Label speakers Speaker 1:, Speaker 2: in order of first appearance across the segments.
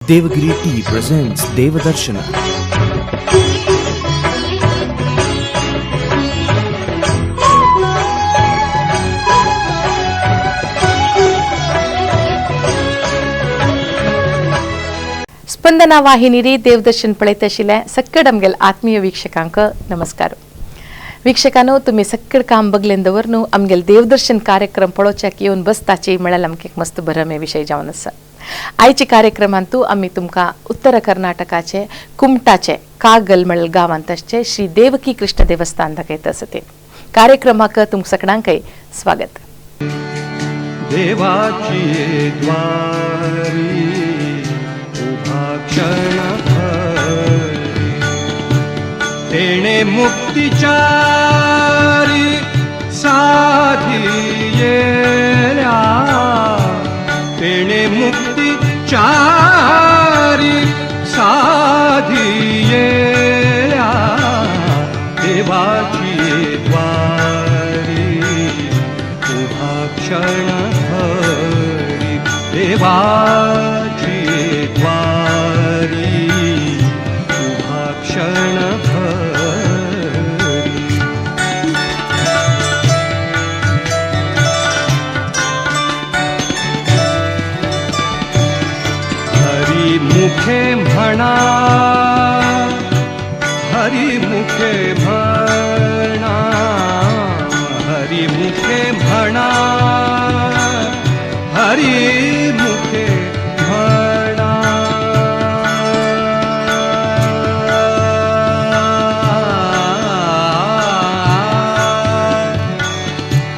Speaker 1: Devagiri Tea presents Devadarshana.
Speaker 2: Spandana वाहिनी देवदर्शन पळयत आशिल्ले सक्कड आमगेले आत्मीय वीक्षकांक नमस्कार. वीक्षकांनो, तुमी सक्कड काम बगलेन दवर न्हू आमगेले देवदर्शन कार्यक्रम पळोवच्याक येवन बसताची म्हळ्यार आमकां एक मस्त बरमे विशय जावन आसा. आयच्या कार्यक्रमांतू आमी तुमकां उत्तर कर्नाटकाचे कुमटाचे कागल म्हळ्यार गांवांत आसचे श्री देवकी कृष्ण देवस्थान दाखयत आसा. ते कार्यक्रमाक तुमकां सगळ्यांकय स्वागत.
Speaker 3: देवाची द्वारी उभा क्षणभरी, तेणे मुक्तिचारी साधियेल्या, तेणे मुक्तिचारी साधियेल्या, देवाची द्वारी उभा क्षणभरी, देवाची द्वारी उभा क्षणभरी. हरिमुखे म्हणा, हरिमुखे म्हणा, हरिमुखे म्हणा, हरिमुखे म्हणा.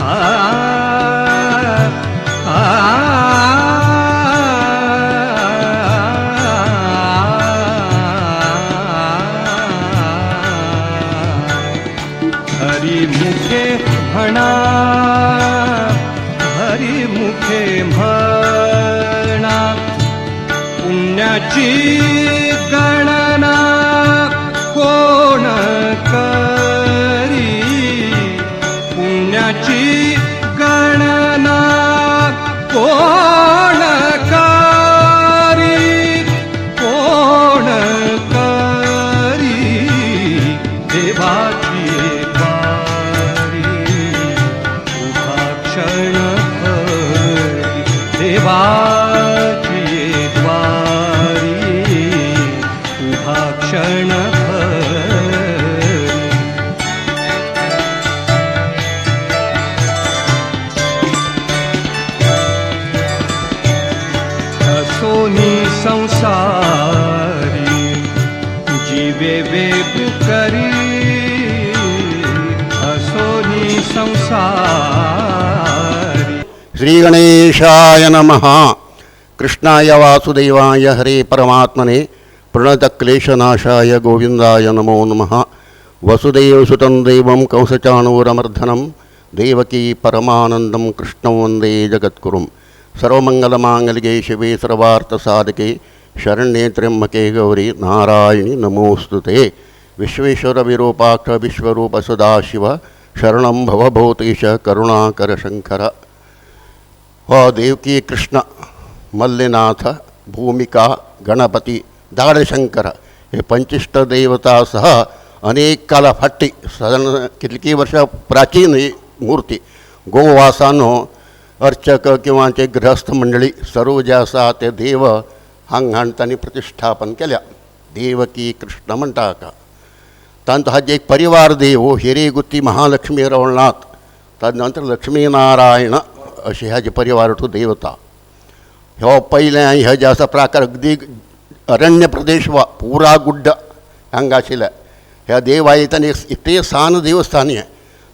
Speaker 3: आ आ हरिमुखे म्हणा, हरिमुखे म्हणा, पुण्याची गणना कोण करी, पुण्याची गणना कोण करी, कोण करी, देवाची द्वारी उभा क्षणभरी, देवाची द्वारी उभा क्षणभरी. असोनी संसारी जीवे वेग करी, असोनी संसारी.
Speaker 4: श्री गणेशाय नमः. कृष्णाय वासुदेवाय हरे परमात्मने प्रणतक्लेशनाशाय गोविंदाय नमो नमः. वसुदेवसुतं देवं कंसचाणूरमर्दनं देवकी परमानंदं कृष्णं वंदे जगद्गुरुं. सर्वमंगलमांगल्ये शिवे सर्वार्थसाधके शरण्ये त्र्यंबके गौरी नारायणी नमोस्तुते. विश्वेश्वर विरूपाक्ष विश्वरूप सदाशिव शरणं भवभूतेश करुणाकर शंकर. हो देवकी कृष्ण मल्लिनाथ भूमिका गणपती दाडशंकर हे पंचिष्ट देवतासह अनेक काला फाटी साधारण कितलीं वर्षां प्राचीन ही मूर्ती गोवासानो अर्चक किंवा ते गृहस्थ मंडळी सर्व जे आसा ते देव हांगा हाडून तांणी प्रतिष्ठापन केल्या. देवकी कृष्ण म्हणटा हाका. तांचो हाजे एक परिवार देव हिरेगुत्ती महालक्ष्मी रवळनाथ, तदनंतर लक्ष्मीनारायण अशे हाजे परिवार देवता. हो पयलें हे जे आसा प्राकार अगदी अरण्य प्रदेश वा पुरा गुड्ड हांगा आशिल्ले ह्या देवायतान इतलें सान देवस्थान हें.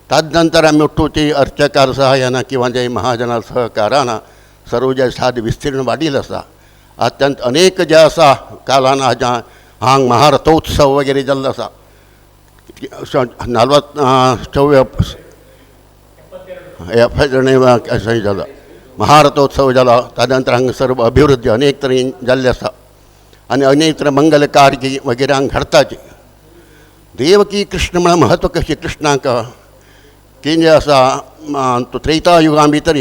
Speaker 4: तदनंतर आमी उठ्ठू ती अर्चकार सहाय्यान किंवा जे महाजना सहकारान सर्व जे साद विस्तीर्ण वाडिल्लें आसा. अत्यंत अनेक जे आसा कालान हाज्या हांग महारथोत्सव वगैरे जाल्लो आसा. 44 जाला महारथोत्सव जाला. तदनंतर हांगा सर्व अभिवृद्धी अनेक तरेन जाल्ली आसा आनी अनेक तरे मंगल कार्य वगैरे हांगा घडताची. देवकी कृष्ण म्हळ्यार महत्व कशें कृष्णाक की जे आसा त्रेतायुगा भितर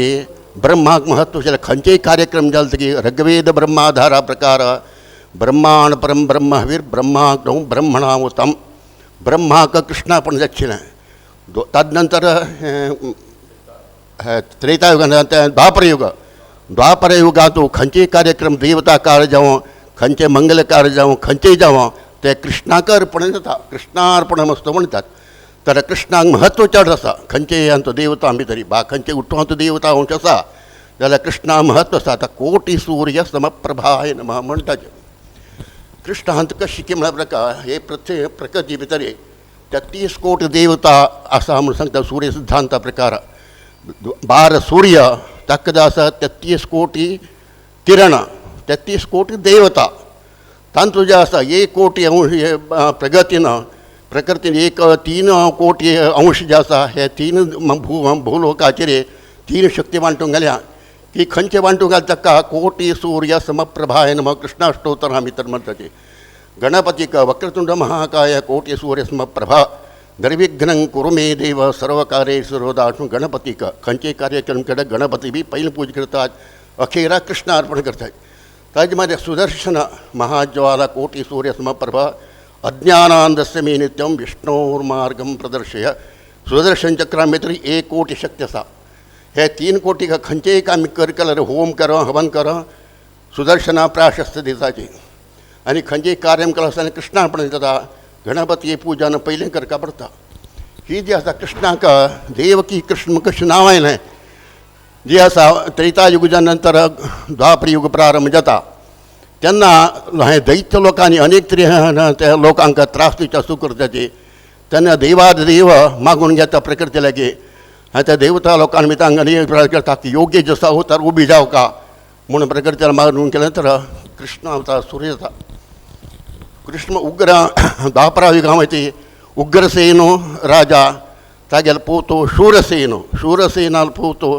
Speaker 4: ब्रह्माक महत्व आशिल्लें. खंयचेय कार्यक्रम जाले की ऋग्वेद ब्रह्माधारा प्रकार ब्रह्माण परम ब्रह्म हवीर ब्रह्माग्नौ ब्रह्मणावतम ब्रह्माक कृष्णार्पण जातशिलें. तदनंतर त्रेतायुगान द्वापरयुग द्वापरयुगांत खंयचेय कार्यक्रम देवता कार्य जावं खंयचें मंगल कार्य जावं खंयचेय जावं तें कृष्णाक अर्पण जाता कृष्णार्पणमस्तु म्हणटात. तर कृष्णाक म्हत्व चड आसा खंयचेय आमचो देवता भितर बा खंयचे उठोंत देवता अंश आसा जाल्यार कृष्णा म्हत्व आसा. आतां कोटी सूर्य समप्रभाय नमः म्हणटाचे कृष्णांत कशी की म्हळ्यार प्रकार हे प्रकृती भितर 33 कोटी देवता आसा म्हूण सांगता सूर्य सिद्धांता प्रकार 12 सूर्य ताका आसा 33 कोटी किरणां 33 कोटी देवता तांतूं जे आसा 1 कोटी अंश हे प्रगतीन प्रकृतीन 1-3 कोटी अंश जे आसा हे 3 भूलोकाचेर 3 शक्ती वांटूंक घाल्या की खंयचे वांटूंक घाल ताका कोटी सूर्य समप्रभाय नमः कृष्णाष्टोत्तर भितर म्हणटाचे. गणपतीक वक्रतुंड महाकाय कोटी सूर्य समप्रभा निर्विघ्नं कुरु मे देव सर्वकार्येषु सर्वदा. गणपतीक खंयचे कार्यक्रम केले गणपती बी पयलीं पूजा करतात अखेरा कृष्ण अर्पण करतात. ताजे मागीर सुदर्शन महाज्वाला कोटी सूर्य समप्रभा अज्ञानांदस्य मे नित्यं विष्णोर्मार्गं प्रदर्शय. सुदर्शन चक्रा भितर 1 कोटी शक्ती आसा. हे 3 कोटी खंयचेय आमी कर केल्यार होम कर हवन कर सुदर्शना प्राशस्त दिसाची आनी खंयचेय कार्य केलें आसतना कृष्णार्पण जाता. गणपती पूजा पयलीं करपा पडटा. ही जी आसा कृष्णाक देवकी कृष्ण कशें नांव आयलें जी आसा त्रेतायुगाच्या नंतर द्वापरयुग प्रारंभ जाता तेन्ना हें दैत्य लोकांनी अनेक तरे त्या लोकांक त्रास दिवचे सुख करताची तेन्ना देवादिदेव मागून घेता प्रकृती लागीं आनी त्या देवता लोकांनी तांकां अनेक प्रकार करता की योग्य जसा हो तर उबी जावका म्हूण प्रकृतीला मागून केलें तर कृष्ण अवतार सूर्य जाता. कृष्ण उग्र द्वापरायुगामध्ये उग्रसेनो राजा तागेलो पोतो शूरसेनो शूरसेनाल पोतो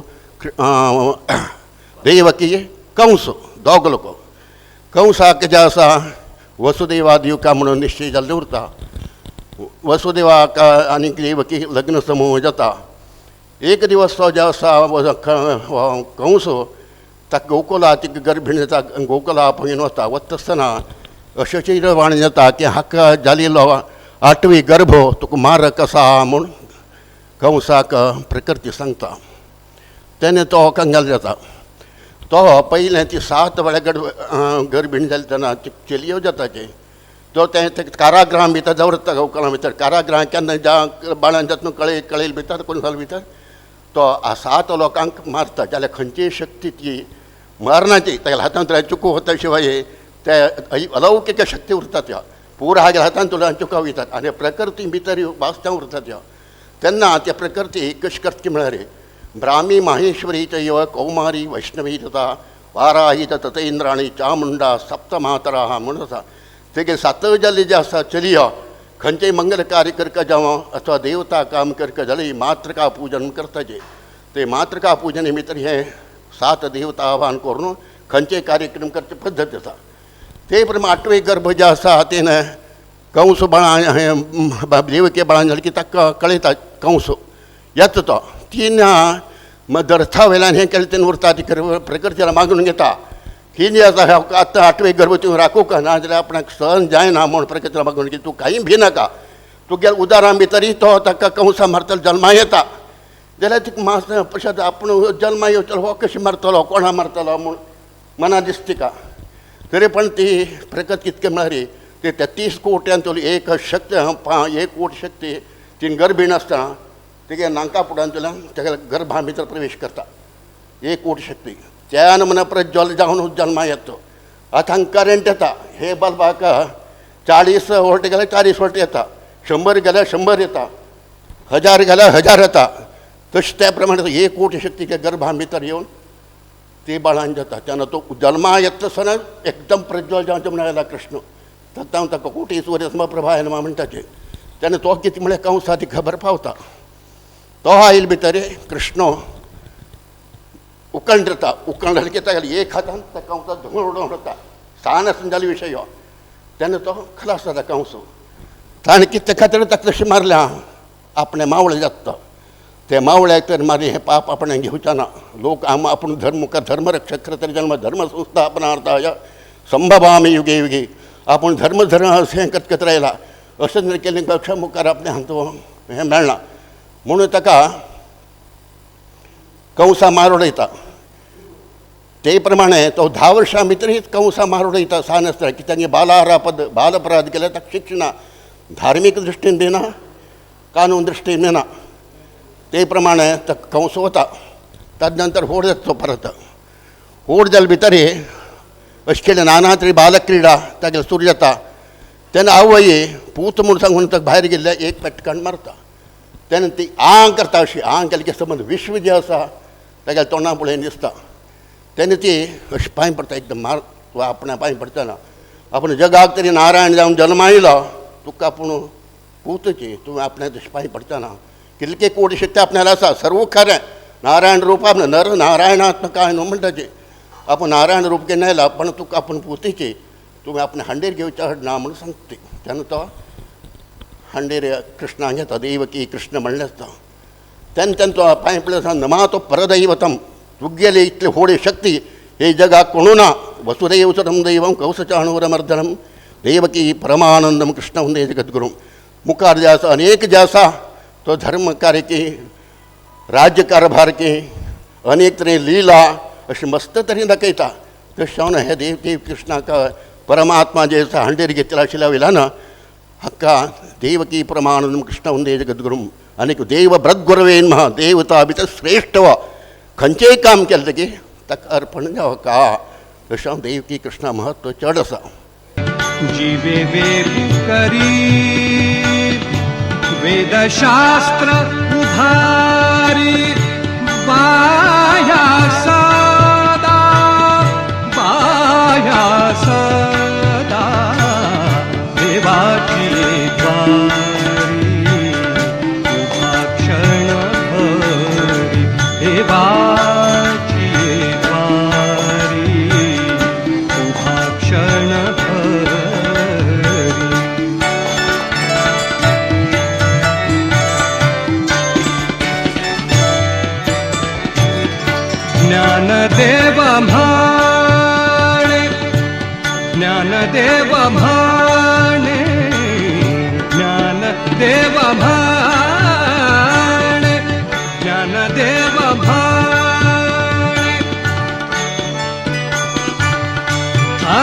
Speaker 4: देवकी कंस दोग लोक कंसाक जे आसा वसुदेवा दिवका म्हणून निश्चय जाल्ले उरता. वसुदेवाक आनी देवकी लग्न समूह जाता. एक दिवस तो जे आसा कंस ताका गोकुला ती गर्भिणी जाता गोकुला आपोवन वता वता आसतना अशें वाणी जाता की हाका जालेलो 8वी गर्भ तुका मारक आसा म्हूण कंसाक प्रकृती सांगता. तेन्ना तो कंगाल जाता. तो पयलें ती 7 वेळा गर्भिणी जाली तेन्ना ती चलयो जाता ती तो तें कारागृहा भितर दवरता गोकुला भितर कारागृहा केन्ना ज्या बाळान जाता कळे कळेल भितर कोण जाल भितर तो 7 लोकांक मारता जाल्यार खंयची शक्ती ती मरणाची तागेल्या हातांत चुको होता शिवाय ते अलौकिक शक्ती उरता त्या पुरा हागेल्या हातांत तुला चुका वयतात आनी प्रकृती भितर वाचता उरता त्या तेन्ना त्या प्रकृती कशी करता म्हळ्यार ब्राह्मी माहेश्वरी चैव कौमारी वैष्णवी तथा वाराही तथेंद्राणी चामुंडा सप्तमातरा म्हूण आसा. तेगे 7 जाल्ले जे आसा चलयो खंयचेय मंगल कार्य करका जावं अथवा देवता काम करका जाल्यार मातृका पूजन करताचे ते मातृका पूजन भितर हे 7 देवता आव्हान करून खंयचेय कार्यक्रम करचे पद्दत आसा. ते प्रमाण 8वे गर्भ जे आसा तेन्ना कंस बाळां हें देवकी बाळां जालें की ताका कळयता कंस येता तो तीन दर्था वयल्यान हें केलें तेन्ना उरता ती प्रकृतीला मागून घेता ही जी आसा आतां 8वे गर्भ तूं राखूंक ना जाल्यार आपणाक सहन जायना म्हूण प्रकृतीला मागून घेता तूं कांय भिनाका तुगेल्या उदारां भितरय तो ताका कंसा मारतलो जल्मा येता जाल्यार तिका मास प्रसाद आपूण जल्मा येवचलो हो कशें मारतलो कोणा मारतलो म्हूण मना दिसता तिका. तरी पण ती प्रकृती कितकें म्हळ्यार ते 33 कोट्यांतली 1 शक्ती 1 कोटी शक्ती ती गर्भीण आसतना तेगे नांका पुडांतल्यान तेगे गर्भा भितर प्रवेश करता 1 कोटी शक्ती त्यान म्हणा प्रज्वल जावन जल्मा येता. आतां हांगा करंट येता हे बल्बाक 40 वोल्ट गेल्यार 40 वोल्ट येता 100 गेल्यार 100 येता 1000 गेल्यार 1000 येता. तशें त्या प्रमाणे 1 कोटी शक्ती गर्भा भितर येवन ते बाळान जाता तेन्ना तो जल्मा येता आसतना एकदम प्रज्वल जावन म्हळ्यार कृष्ण ताका ताका कोटी सूर्य समप्रभा नमः म्हणटाचे तेन्ना तो कितें म्हळ्यार कंसा ती खबर पावता. तो आयल भितर कृष्ण उकंडता उकंडल की तागेले एक हातान त्या कंसा धुंवर उडोवन वता सान आसून जालो विशय हो तेन्ना तो खलास जाता कंस. ताणें कितें खातीर ताका तशें मारलें आपणें मावळें जाता ते मावळ्याक तर मारी हें पाप आपणें घेवचें ना. लोक आम आपूण धर्म मुखार धर्मरक्षक करतले जन्म धर्म संस्थापनार्थाय संभवामी युगे युगे आपूण धर्म धर्म अशें कतकत रायला अशें जर केलें पक्षा मुखार आपणें हांचो हें मेळना म्हणून ताका कंसा मार उडयता. ते प्रमाणे तो 10 वर्सां भितरूच कंसा मार उडयता सान आसतना की तांगे बालारापद बालअपराध केल्यार ताका शिक्षा धार्मीक दृश्टीन दिना कानून दृश्टीन दिना. ते प्रमाणे तो कंस वता. ताजे नंतर होड जाता तो परत होड जाले भितर अशें केलें नाना तरी बालक्रिडा तागेले सुरू जाता. तेन्ना आवय पूत म्हूण सांगून ताका भायर गेल्ल्या एक पेटकान मारता. तेन्ना ती आंग करता अशी आंग केली की समज विश्व जें आसा तागेल्या तोंडा पळयन दिसता. तेन्ना ती अशी पांय पडटा एकदम मार तूं आपणा पांय पडटना आपूण जगाक तरी नारायण जावन जल्म आयलो तुका आपूण पूतची तुवें आपणें तशें पांय पडटना कितले कोटी शक्ती आपणाला आसा सर्व खरें नारायण रूप आपणें नर नारायणात्मक न्हू म्हणटाचे आपूण नारायण रूप केन्ना आयला पण तुका आपूण पुतीची तुवें आपणें हांडीर घेवचें हाडना म्हणून सांगता. तेन्ना तो हांडीर कृष्णाक घेता देवकी कृष्ण म्हणलें आसता. तेन्ना तेन्ना तो पांय पडले आसा नमा तो परदैवतम तुगेली इतली होडी शक्ती हे जगाक कोणू ना वसुदेव सुतं दैवं कंसचाणूरमर्दनं देवकी परमानंदम कृष्ण वंदे जगद्गुरू. मुखार जे आसा अनेक जे आसा तो धर्म कार्य की राज्यकारभार की अनेक तरे लिला अशी मस्त तरेन दाखयता. तशें हांव हे देवकी कृष्णाक परमात्मा जे आसा हांडीर घेतला आशिल्ल्या वयल्यान हाका देवकी परमानंदम कृष्ण वंदे जगद्गुरू आनीक देव ब्रद्गुरवे नमः देवता भितर श्रेश्ठ वा खंयचेय काम केलें की ताका अर्पण जावका. तशें हांव देवकी कृष्णा महत्व चड आसा.
Speaker 3: जीवे वेद करी वेदशास्त्र उभारी बाह्या सदा बाह्या सदा देवाची द्वारी उभा क्षण भरी देवाची द्वारी उभा क्षण भरी. ज्ञानदेव म्हणे ज्ञानदेव म्हणे ज्ञानदेव म्हणे ज्ञानदेव म्हणे आ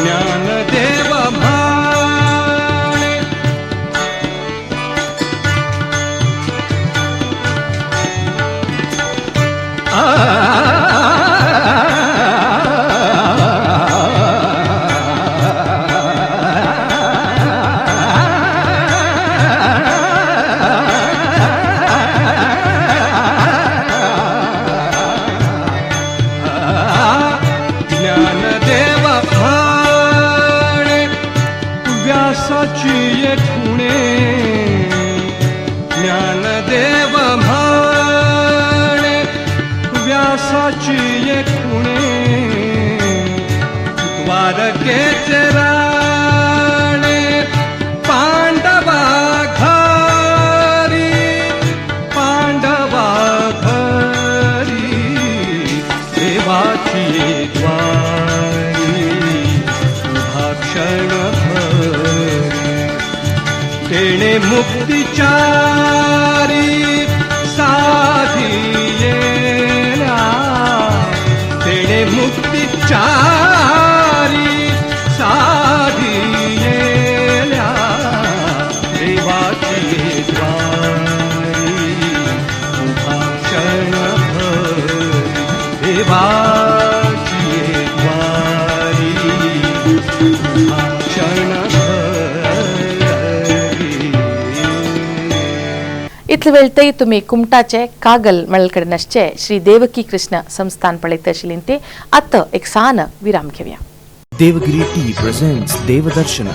Speaker 3: ज्ञानदेव म्हणे ज्ञानदेव म्हणे व्यासाची खुणे ज्ञानदेव म्हणे व्यासाची खुणे द्वारकेचे राणे पांडवा घरी पांडवा घरी देवाची द्वारी उभा क्षण भरी तेणे मुक्तिचारी साधियेला तेणे मुक्तिचारी साधियेला देवाची द्वारी उभा क्षण भरी देवाची द्वारी उभा क्षण भरी.
Speaker 2: इतले वेळ तरी तुमी कुमटाचे कागल मळकडे आसचे श्री देवकी कृष्ण संस्थान पळयत आशिल्लीं ते आतां एक सान विराम घेवया.
Speaker 1: Devagiri Tea presents Devadarshana.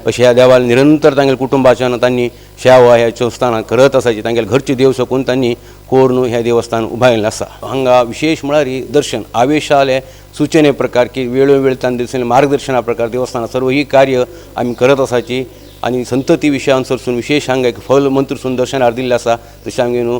Speaker 5: अशें ह्या देवाल निरंतर तांगेल्या कुटुंबाच्यान तांणी सेवा ह्या संस्थानाक करत आसाची. तांगेले घरचे देव सकून तांणी कोरून हें देवस्थान उबारिल्लें आसा. हांगा विशेश म्हळ्यार दर्शन आवेशाले सूचने प्रकार की वेळोवेळ तांणी दिसलें मार्गदर्शना प्रकार देवस्थानात सर्व ही कार्य आमी करत आसाची. आनी संतती विशयान सरसून विशेश हांगा एक फल मंत्र सून दर्शनार दिल्लें आसा. तशें आमगे न्हू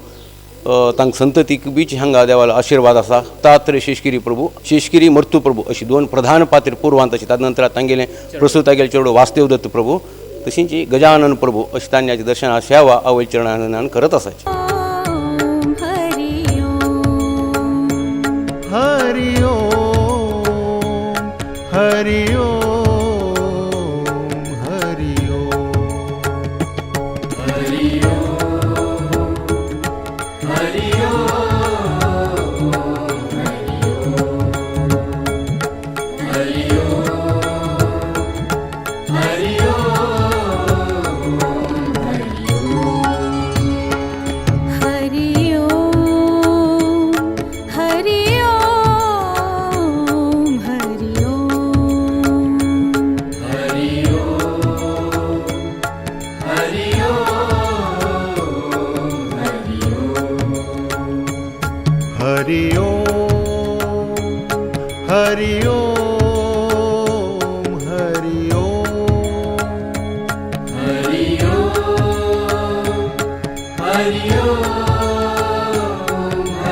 Speaker 5: तांकां संततीक बीच हांगा देवालो आशिर्वाद आसा. दत्तात्रय शेषगिरी प्रभू, शेषगिरी मर्तू प्रभू अशी दोन प्रधान पात्र पुर्वांत अशी. ताजे नंतर तांगेलें प्रसूत तागेले चेडो वासुदेव दत्त प्रभू तशींच गजानन प्रभू अशी तांच्या दर्शना सेवा आवय चरणान करत आसाची.
Speaker 6: हरि ओम
Speaker 3: हरि ओम हरि ओम हरि ओम
Speaker 6: हरि ओम हरि ओम हरि ओम
Speaker 3: हरि ओम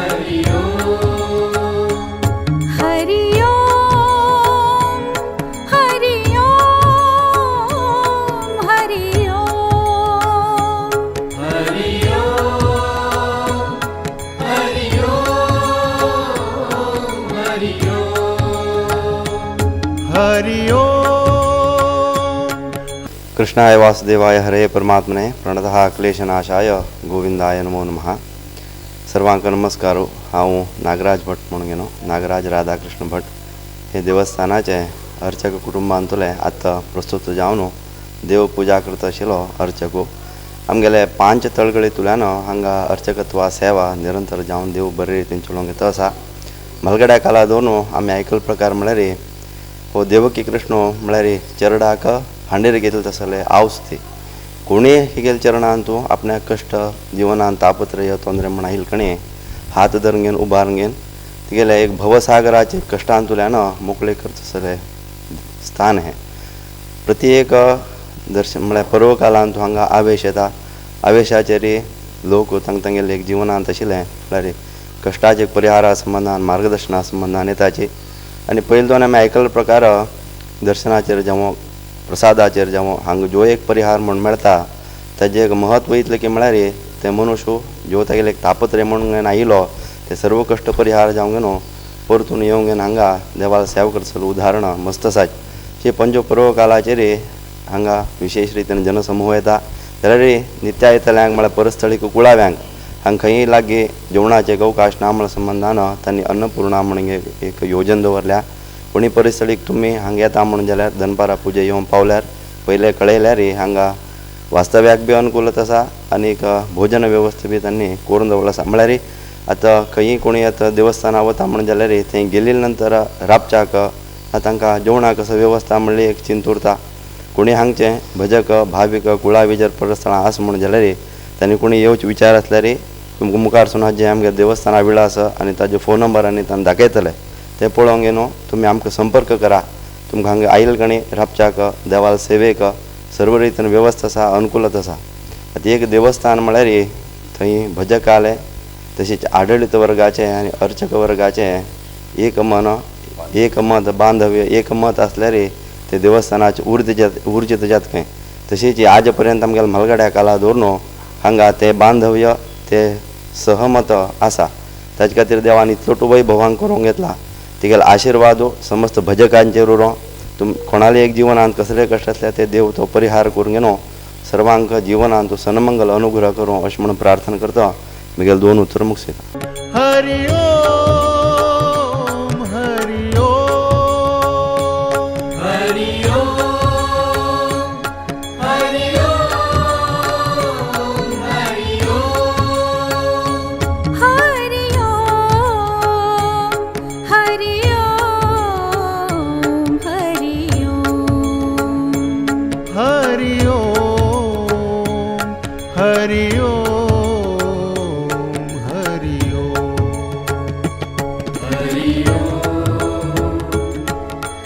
Speaker 3: हरि ओम हरि ओम
Speaker 6: हरि ओम हरि ओम हरि ओम
Speaker 3: हरि ओम.
Speaker 7: कृष्णाय वासुदेवाय हरे परमात्मने प्रणतः क्लेशनाशाय गोविंदाय नमो नमः. सर्वांक नमस्कार. हांव नागराज भट म्हणून गेलो, नागराज राधाकृष्ण भट. हे देवस्थानाचे अर्चक कुटुंबांतले आतां प्रस्तुत जावन देव पुजा करता आशिल्लो अर्चको. आमगेले 5 तळगळींतल्यान हांगा अर्चकत्वा सेवा निरंतर जावन देव बरे रितीन चलोवंक येता आसा. म्हालगड्या काला दोन आमी आयकल प्रकार म्हळ्यार हो देवकी कृष्ण म्हळ्यार चरडाक हांडीर घेतले तसले आवस ती कोणीय हिगेल चरणान तूं आपल्या कश्ट जिवनान तापत्रय तोंदरे म्हण आयल कणे हात धरून घेवन उबारून घेवन तिगेले एक भवसागराचे कश्टांतल्यान मोकळे करतसले स्थान हें. प्रत्येक दर्शन म्हळ्यार पर्व कालान तूं हांगा आवेश येता. आवेशाचेर लोक तांकां तांगेले एक जिवनांत आशिल्लें म्हळ्यार कश्टाचे परिहारा संबंदान मार्गदर्शना संबंदान येताची. आनी पयलीं दोन आमी आयकल्लो प्रकार दर्शनाचेर जावं प्रसादाचेर जावं हांगा जो एक परिहार म्हूण मेळटा ताजें एक म्हत्व इतलें की म्हळ्यार ते मनुष्य जो तागेले एक तापत्रय म्हणून आयिल्लो ते सर्व कश्ट परिहार जावंक न्हू परतून येवंक हांगा देवाक सेवा करतलो उदाहरणां मस्त आसात. जे पंचो पर्व कालाचेर हांगा विशेश रितीन जनसमूह येता. जाल्यार नित्या येतल्यांक म्हळ्यार परस्थळीक कुळाव्यांक हांगा खंय लागीं जेवणाचे अवकाश ना म्हळ्या संबंदान तांणी अन्नपूर्णा म्हणून एक योजन दवरल्या. कोणी परिस्थळीक तुमी हांगा येता म्हणून जाल्यार दनपारां पुजे येवन पावल्यार पयलें कळयल्यार हांगा वास्तव्याक बी अनुकूलत आसा आनीक भोजन वेवस्था बी तांणी करून दवरला आसा. म्हळ्यार आतां खंयी कोणी आतां देवस्थानां वता म्हणून जाल्यार थंय गेले नंतर राबच्याक तांकां जेवणाक असो वेवस्था म्हणली एक चिंत उरता. कोणी हांगचे भजक भावीक कुळावी जर परस्थळां आसा म्हणून जाल्यार तांणी कोणी येवचे विचार आसल्यार तुमकां मुखार सून जें आमगे देवस्थाना विळास आनी ताजे फोन नंबर आनी तांकां दाखयतले ते पळोवंक न्हू तुमी आमकां संपर्क करा. तुमकां हांगा आयल कणी राबच्याक देवाल सेवेक सर्व रितीन वेवस्था आसा अनुकूलत आसा. आतां एक देवस्थान म्हळ्यार थंय भजक आले तशेंच आडळीत वर्गाचे आनी अर्चक वर्गाचे एक मन एक मत बांधव्य एक मत आसल्यार ते देवस्थानाचे उर्जित जात खंय. तशेंच आज पर्यंत आमगेल्या म्हालगड्या काला दवरून हांगा ते बांधव्य ते सहमत आसा. ताजे खातीर देवान इतलो वैभवान करूंक घेतला तिगेलो आशिर्वाद समस्त भजकांचेर उरो. तुम कोणाले एक जिवनांत कसले कश्ट आसल्यार ते देव तो परिहार करून घेनो सर्वांक जिवनांत सन्मंगल अनुग्रह करूं अशें म्हणून प्रार्थना करता. म्हगेले दोन उतर मुगसयता.
Speaker 3: हरि ओम हरि ओम हरि ओम हरि ओम हरि ओम
Speaker 6: हरि ओम हरि ओम हरि ओम
Speaker 3: हरि